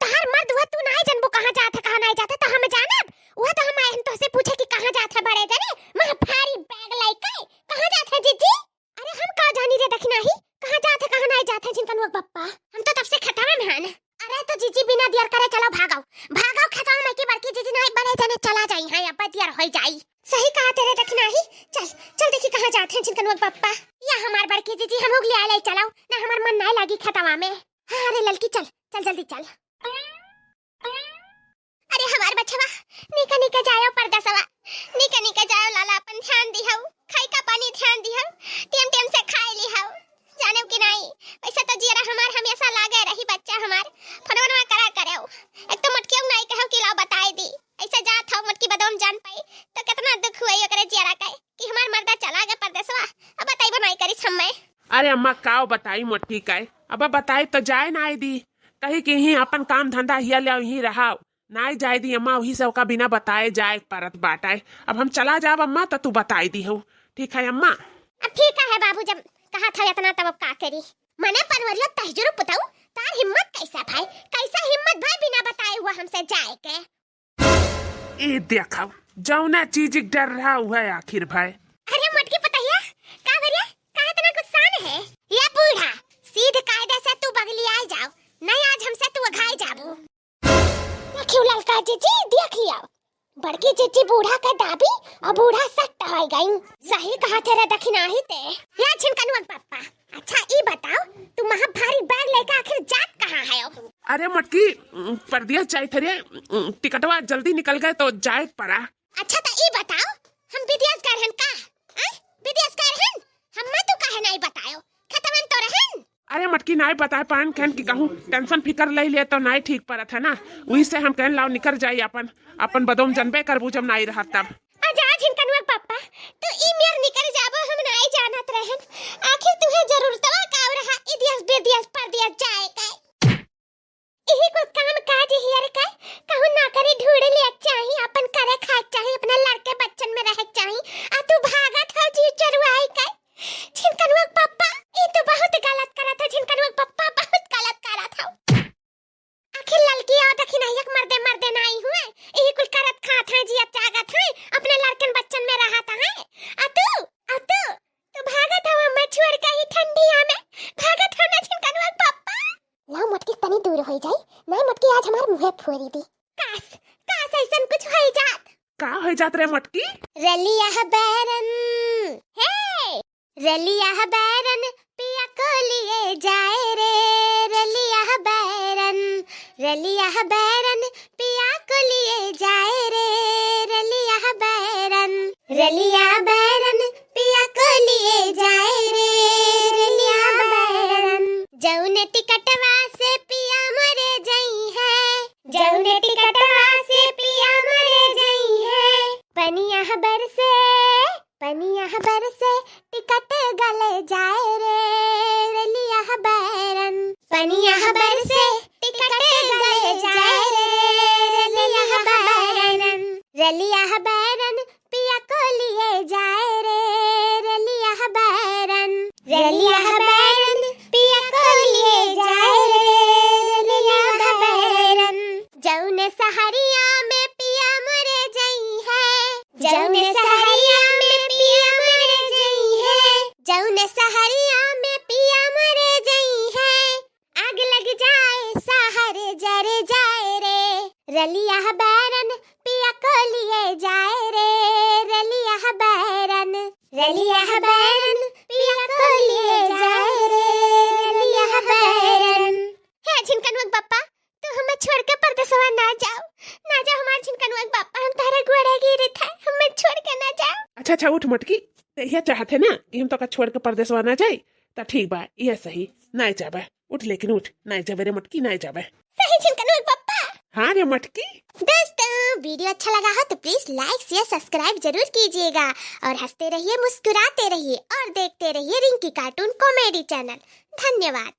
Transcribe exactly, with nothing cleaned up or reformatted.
तहार मर्द हुआ, तू नाई जनबू कहाँ जात है, कहाँ नाई जात है, तो हम जानब? वह तो हम आए हैं तोहसे पूछे कि कहाँ जात है बड़े जने, महा भारी बैग लइके, कहाँ जात है जीजी? अरे हम का जानी रे दखिनाही, कहाँ जात है, कहाँ नाई जात है झिनकनुआ के पप्पा। हम तो तब से खेतवा में हन। अरे तो जीजी बिना दियर करे चलो भागो, भागो खेतवा में कि बड़की जीजी नाई बड़े जने चला जाई हैं, अब दियर होई जाई। सही कहा तेरे दखिनाही, चल, चल देखी कहाँ जात है झिनकनुआ के पप्पा। या हमार बड़की जीजी हम हुगली आए ले चलो, ना हमार मन नाई लागी खेतवा में। हाँ रे ललकी चल, चल जल्दी चल। अरे हमार बचवा, निके निके जायो परदेसवा, निके निके जायो लाला, अपन ध्यान दिहउ, खाई का पानी ध्यान दिहउ, टेम टेम से खाए लिहउ, जानेउ कि नाई? वैसे तो जियरा हमार हमेशा लागे रही बच्चा हमार, फोनवा करा करेउ, एक तो मोटकियो नाई कहेउ कि लाओ बताए दी, ऐसे जात हउ मोटकी बदोम जान पाई, तो कितना दुख हुआ ओकरे जियरा के कि हमार मर्दा चला गए परदेसवा, अब बताई बनाई करिस हम्मे। अरे अम्मा काव बताई मोटकी के, अब बताई तो जाए नाई दी, कही कि ही अपन काम धंधा हिया ले ही रहाव, नाई जाए दी अम्मा, वही से ओका बिना बताए जाए परत बाटे। अब हम चला जाब अम्मा, त तू बताई दिहउ, ठीक है अम्मा? अब ठीक है बाबू, जब कहा था इतना तब अब का करी? मने पनवरिया तहजुर पुताऊ, तार हिम्मत कैसा भाई, कैसा हिम्मत भाई बिना बताए हुआ हमसे जाए के? ई देखउ, जौना चीज के डर रहा हुआ आखिर भाई। अरे मोटकी पतहिया, का भरिया, का इतना गुस्सान है? ये बूढ़ा, सीध कायदे से तू बगली आए जाओ, नहीं आज हमसे तू अघाई जाबू। देखियो ललका जीजी, देख लिया, बड़की जीजी बूढ़ा का दाबी और बूढ़ा सट्ट हो गई। सही कहा तेरे दखिनाही ते। या झिनकनुआ के पप्पा, अच्छा ई बताओ, तू महा भारी बैग लेके आखिर जात कहाँ है? अरे मोटकी, उम, परदेस जाइत है रे, उम, टिकटवा जल्दी निकल गए तो जाए पड़ा। अच्छा तो ई बताओ, हम विदेश गए रहन का? आ? विदेश गए रहन? हम्मे तू काहे नाई बतायो? खेतवन तो रहन? अरे मोटकी नाई बताए पान कहन कि कहूँ टेंशन फिकर ले ले तो नाई ठीक परत है ना, वही से हम कहन लाओ निकर जाई अपन, अपन बदोम जनबे करबू जब नाई रहत तब। आ जा झिनकनुआ के पप्पा, तू ई मेर निकर जाबो, हम नाई जानत रहन। आखिर तुहे जरूरतवा का रहा, इदियस बिदियस परदेस जाए के? इही कुल काम काज हियर के, कहूँ नौकरी ढूंढ लिया चाही, अपन करे खाए चाही, अपने लड़के बच्चन में रहे चाही। आ तू भागत हौ जी चरुआई के। झिनकनुआ के पप्पा, ई तू बहुत गलत करत हौ, झिनकनुआ के पप्पा बहुत गलत करत हौ। आखिर ललकी और दखिनहिया के मर्दे मर्दे नाई हुए, इही कुल करत खात हैं, जियत जागत हैं, अपने लड़कन बच्चन में रहत हैं। आ तू, आ तू, तू भागत हौ हमें छोड़ के ही ठंडिया में, भागत हौ ना झिनकनुआ के पप्पा। लाओ मोटकी तनी दूर होई जाई, ना मोटकी आज हमार मुँहे फोरी दी। काश, काश ऐसन कुछ होई जात। का होई जात रे मोटकी? रलिया बैरन, हे! रलिया बैरन पिया को लिए जाए रे, रलिया बैरन, रलिया बैरन पिया को लिए जाए रे, रलिया बैरन, रलिया बैरन पिया को लिए जाए रे, रलिया बैरन। जौने टिकटवा से पिया मरे जइहैं, जौने टिकटवा से पिया मरे जइहैं। पनिया बरसे, पनिया बरसे टिकट गले जाए रे, रलिया बैरन। पनिया बरसे टिकट गले जाए रे, रलिया बैरन। रलिया बैरन पिया को लिए जाए रे, रलिया बैरन। रलिया बैरन पिया को लिए जाए रे, रलिया बैरन। जौने सहरिया में पिया मरे जइहैं, जौने सहरिया में पिया मरे जइहैं, जौने सहरिया में पिया मरे जइहैं। आग लग जाए सहर जर जाए रे, रलिया बैरन पिया को लिए जाए रे, रलिया बैरन, रलिया बैरन पिया को लिए जाए रे, रलिया बैरन। हे झिनकनुआ के पप्पा, तू हमें छोड़ के परदेसवा ना जाओ, ना जाओ हमार झिनकनुआ के पप्पा, हम तारे गोड़े गिरत है, हमें छोड़ के ना जाओ। अच्छा अच्छा उठ मोटकी, ते यह चाहत है ना कि हम तोका छोड़ के परदेसवा ना जाई, त ठीक बा, यह सही, नाय जाबे। उठ लेकिन उठ, नाय जाबे रे मोटकी, नाय जाबे। सही झिनकनुआ के पप्पा। हाँ रे मोटकी। दोस्तों, वीडियो अच्छा लगा हो तो please like, share, subscribe जरूर कीजिएगा और हंसते रहिए, मुस्कुराते रहिए और देखते रहिए रिंकी cartoon comedy channel। धन्यवाद।